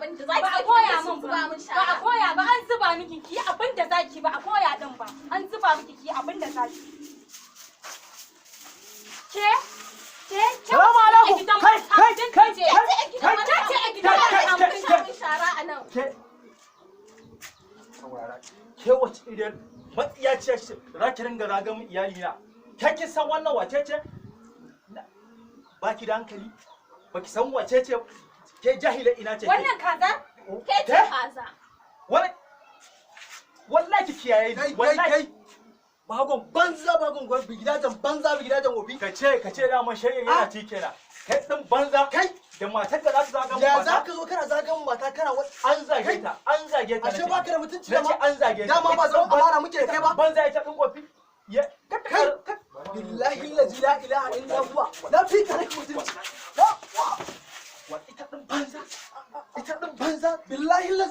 abin da zaki. Ba a koya min ba. Ba a koya ba. An zuba miki ki yi abin da zaki, ba a koya din ba. An zuba miki ki yi abin da zaki. Ke ke ke. Salamu alaikum. Kai, kai, kai, kai, kai, kai, ce a gidan kai, marasa kai, mutunci. kai. Min shara a nan. Ke, saurara, ke wace irin matsiyaciya ce za ki ringa zaga min iyali na? Ke, kin san wannan wace ce? Ba ki da hankali, ba ki san wace ce ke? Jahila ina ce ke? Wannan kaza. Ke ce Ke? kaza. Wani wallahi ki kiyaye Kai, ni. kai. Wallahi. Kai, bagon banza, bagon gwan, gidajen banza, gidajen wofi. Ka ce daman shari'a yana ci kenan. Kai din banza. Kai. Da matar da za ta zaga min Ya mata. za ka zo kana zagan mata, kana An zage Kai. ta, an zage ta. Ashe Nace. ba ka da mutunci. Nace Dama an zage ta. dama ba zaman amana muke da kai ba. Banza, ita din kofi ya Kai. Billahi allazi la ilaha illa huwa, na fi ka rashin mutunci. Wa ita din banza, ita din banza. Billahi allazi.